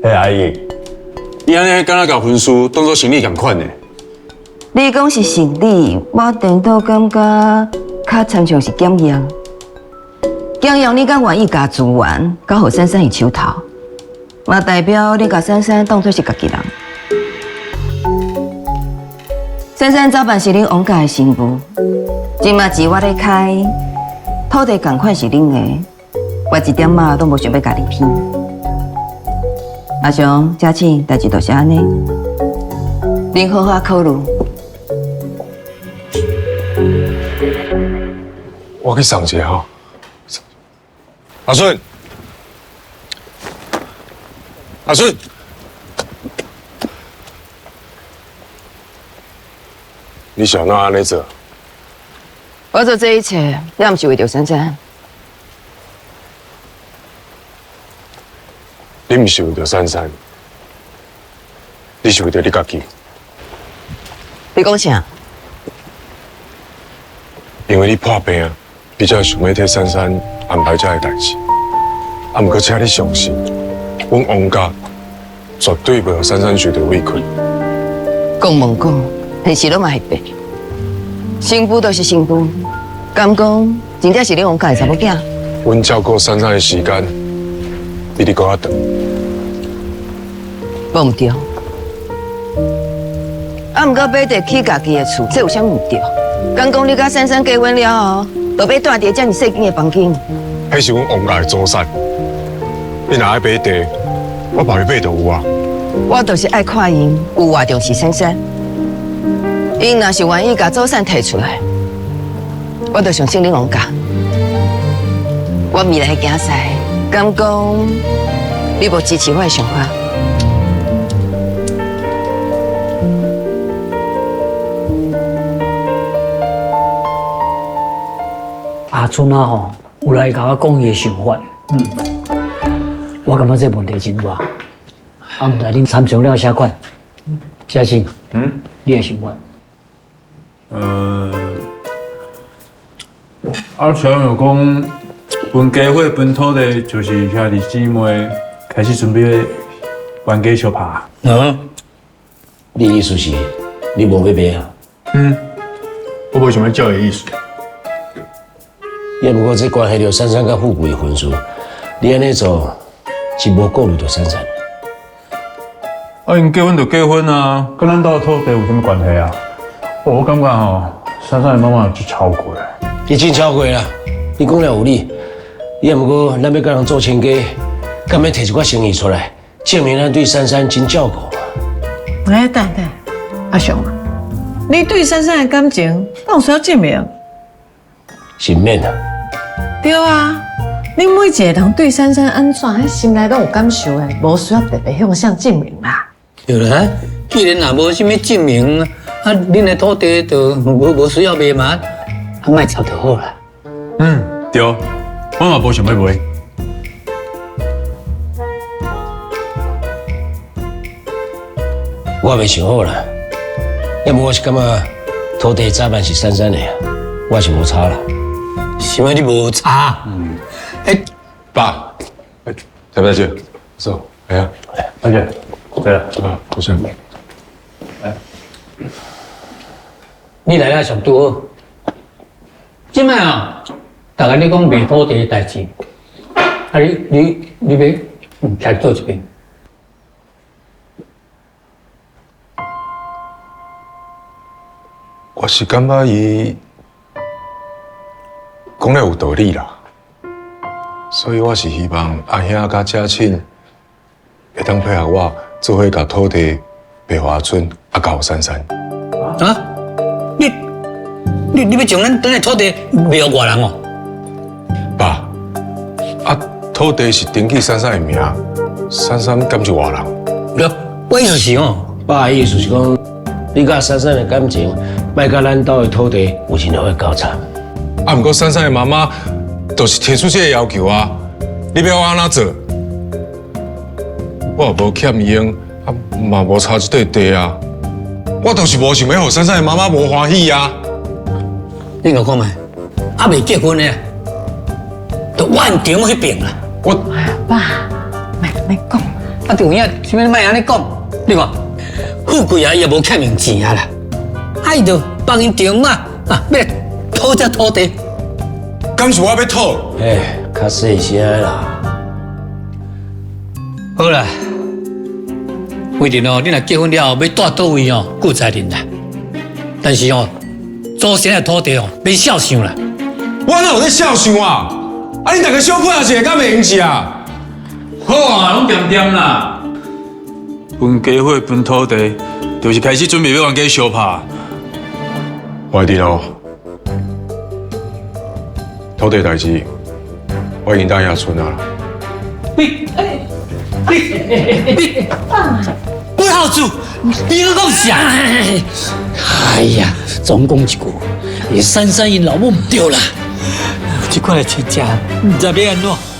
欸，阿姨，你按呢敢若共婚事當做生理仝款呢？你講是生理，我顛倒感覺較親像是檢驗。檢驗你敢願意共資源交予珊珊伊手頭，嘛代表你共珊珊當做是家己人。珊珊早辦是恁王家的新婦，這馬錢我咧開，土地仝款是恁的，我一點仔都無想欲共你騙。阿雄、嘉慶，代誌就是按呢，恁好好考慮。我去送一下吼。阿順，阿順，你是按怎按呢做？我做這一切，也毋是為著珊珊。你毋是為著珊珊，你是為著你家己。你講啥？因為你破病，你才會想欲替珊珊安排這个代誌。啊，毋過請你相信，阮王家絕對袂予珊珊受著委屈。講毋講，現實攏嘛會變。新婦就是新婦，敢講真正是你王家的查某囝？阮照顧珊珊的時間比你閣較長。無毋對。啊，毋過買地起家己的厝，這有啥毋對？敢講你佮珊珊結婚了後，就欲蹛佇遮爾細間的房間？彼是阮王家的祖產，你若愛買地，我包你買就有啊。我就是愛看𪜶有偌重視珊珊，𪜶若是願意共祖產提出來，我就相信恁王家。我未來行勢，敢講你無支持我的想法？阿春啊吼，有來共我講伊的想法。我感覺這問題真大。啊，毋知恁參詳了啥款？嘉慶，你的想法？阿強有講分家伙分土地，就是兄弟姊妹開始準備冤家相拍。啊？你意思是，你無欲賣啊？嗯，我無想欲照伊意思。也毋過這關係著珊珊佮富貴的婚事，你按呢做是無顧慮著珊珊。啊，𪜶結婚就結婚啊，佮咱兜土地有啥物關係啊？我感覺吼，珊珊的媽媽就超過。伊真超過啦，你講了有理。也毋過，咱欲佮人做親家，敢欲提一寡誠意出來，證明咱對珊珊真照顧。哎，等等，阿雄，你對珊珊的感情，敢有需要證明？是免啊。對啊，你每一個人對珊珊按怎，彼心內攏有感受的，無需要特別向誰證明啦。對啦，既然若無啥物證明，啊，恁的土地就無需要賣嘛，啊，莫吵就好啦。嗯，對，我嘛無想欲賣。我未想好啦，也毋過我是感覺土地早晚是珊珊的，我是無差啦。啥物你無差？嗯，欸，爸，欸，大姐，走，哎呀，大姐，對了，啊，不是，來，你來啊上拄好。這擺啊，逐家咧講賣土地的代誌，啊你你你欲徛佗一邊？我是感覺伊講得有道理啦，所以我是希望阿兄佮嘉慶會當配合我，做伙共土地賣予阿春，啊交予珊珊。啊？你你你欲將咱的土地賣予外人哦？爸，啊土地是登記珊珊的名，珊珊敢是外人？我意思是哦，爸的意思是講，你佮珊珊的感情，莫佮咱兜的土地有任何的交叉。啊，毋過珊珊的媽媽就是提出這個要求啊，你欲我按怎做？我也無欠𪜶，啊嘛無差這塊地啊，我就是無想欲予珊珊的媽媽無歡喜啊。你共看覓，猶未結婚的，就怨場彼邊啦。我爸，莫莫講，啊，有影，啥物莫按呢講？你看，富貴啊，伊也無欠𪜶錢啊啦，啊，伊就幫𪜶丈媽啊，欲來討這土地。敢是我欲討？哎，較細聲啦。好啦，為着哦，你若結婚了後欲蹛佗位哦，顧在恁啦。但是哦，祖先的土地哦，免痟想啦。我哪有咧痟想啊？啊，恁大家小配合一下，敢袂用是啊？好啊，攏恬恬啦。分家伙分土地，就是開始準備欲冤家相拍。懷弟咯，土地代誌，我已經答應阿春啊啦。你你你，鬼孝子，你閣講啥？哎呀，總講一句，珊珊𪜶老母毋對啦。這款的親情，毋知欲按怎。